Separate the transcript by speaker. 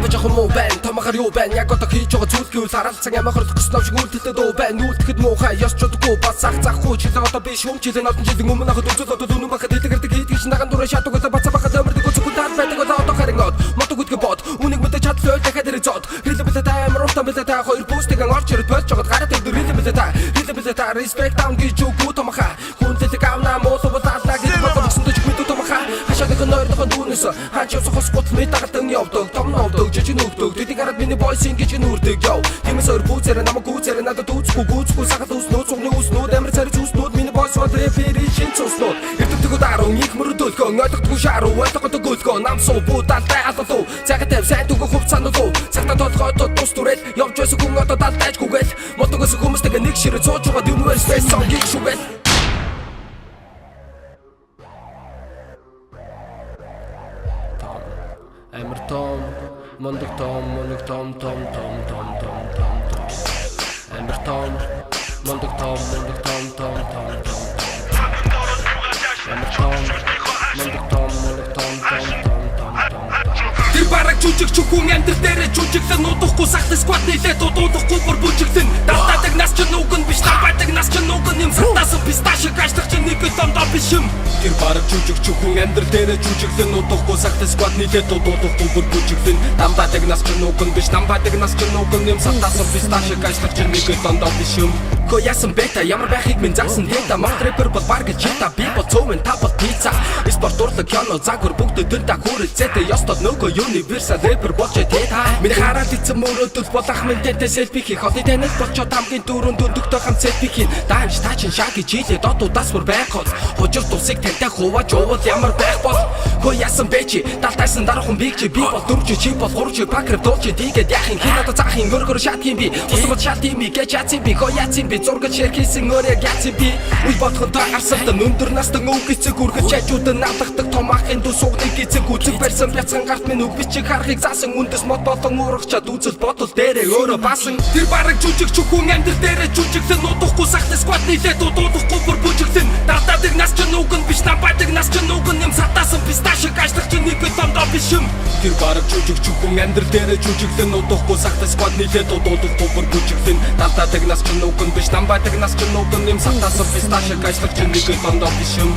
Speaker 1: Рап жоохон муу байна, томохор юу байна? Яг одоо хийж байгаа зүйл гэвэл харалцсан ямар хорлох гэсэн шиг үлдэлтэй дуу байна. Үлдэхэд муухай, ёс чудаггүй, бас зах захгүй. Жилээ одоо би шүүм жилээ олон жилийн өмнө хахад үзэл бодол үнэн бахад дэлгэрдэг хийдэг ш наган дураа шатдаг өсө баца бахад өмөрдөг зөвхөн таад байдаг одоо одоо харин од мод үгдгэ бод. Үнийг мэдэ чадал ойл дахиад ирээ зод. Рилэ бэлээ та амар уртан бэлээ та хоёр бүүстэйгэн орч ирээд болж жогод гараад ирдэг рилэ бэлээ та. Рилэ бэлээ та respect down гэж үгүй томхаа. Хүндлэлэг авна муулуу булаалаа гэж болгосон төж мэдүү томхаа. Хашааг нойрдох дүүнээс хаач явсан хос гутал мэд дагалдан явдаг. Том новдог жижиг нүгдэг. Тэдийг хараад миний boys ингэж нүрдэг яв. Тиймээс өөр пүүцээрээ намайг гүүцээрээ надад үүсэхгүй гүүцэхгүй сахал үүснүүд цугны үүснүүд амар царич үүснүүд миний boys бол рэпери шин цуснууд. Эрдэмтгүү даруун их мөрөдөлгөө ойлгохгүй шаруу ойлгодог гөлгөө намсуу буудалтай алалуу. Цагт тавь сайн түгэх хувцаануу. Цагта толгойд тус түрэл явж байсан хүн одоо далдайж гүгэл. Модогоос хүмүүстэйг нэг ширээ цууж байгаа universe song гэж шүгэл. Том амар том мундаг том мундаг том том том том том том том амар том мундаг том мундаг том том том том амар том мундаг том мундаг том том том том том том. Тэр бараг жүжиг чүхүн амьдрал дээрээ жүжиглэн удахгүй сахлах сквад нийлээд удахгүй бүр бүжиглэн. Далтаадаг нас чинь уг нь биш, намбайдаг нас чинь уг нь юм салтаасан писташиг ажиллах чинь нэг л дондоо биш юм. Тэр бараг жүжиг чүхүн амьдрал дээрээ жүжиглэн удахгүй сахлах сквад нийлээд удахгүй бүр бүжиглэн. Дамбаадаг нас чинь уг нь биш, намбайдаг нас чинь уг нь юм салтаасан писташиг ажиллах чинь нэг л дондоо биш юм. Хөө яасан бэ та ямар байхыг минь заасан дата мод рэпер бол баг чита би бол цөмөн та бол пицца спорт урлаг кино загвар бүгд тэр та хүрэлцээтэй ёстод нөгөө universal рэпер болж тэ та миний хараад ицэн мөрөөдөл бол ах минь тэнтэй селфи хийх холын танил болчоод хамгийн дөрөнд өндөгтэй хамт селфи хийн даамж та чин шаг гэж хэлээд одуудаас бүр байх бол хужир тусыг тантай хувааж уувал ямар байх бол. Хөө яасан бэ чи далтайсан дараахан биг чи би бол дөрв чи чи бол гурв чи пакер дуулж тийгээд яах юм хин одоо заах юм өргөр шат юм би ус бол шат юм би гэж яцсан би хөө яцсан би зураг шер хийсэн өөр яг яцсан би үл бодохонтой арсалдан өндөр настан өв гисэг үргэлж хажуудан наалгадаг том ахын дүү суугны гизэг үзэг барьсан бяцхан гарт минь үг бичиг харахыг заасан үндэс мод болон уурах чад үзэл бодол дээрээ өөрөө баасан. Тэр бараг жүжиг чүхүн амьдрал дээрээ жүжиглэн удахгүй сахлах сквад нийлээд удахгүй бүр бүжиглэн. Далтаадаг нас чинь уг нь биш, намбайдаг нас чинь уг нь юм сатаасан писташиг ажиллах чинь нэг л дондоо биш юм. Тэр бараг жүжиг чүхүн амьдрал дээрээ жүжиглэн удахгүй сахлах сквад нийлээд удахгүй бүр бүжиглэн. Далтаадаг нас чинь уг нь биш, намбайдаг нас чинь уг нь юм сатаасан писташиг ажиллах чинь нэг л дондоо биш юм.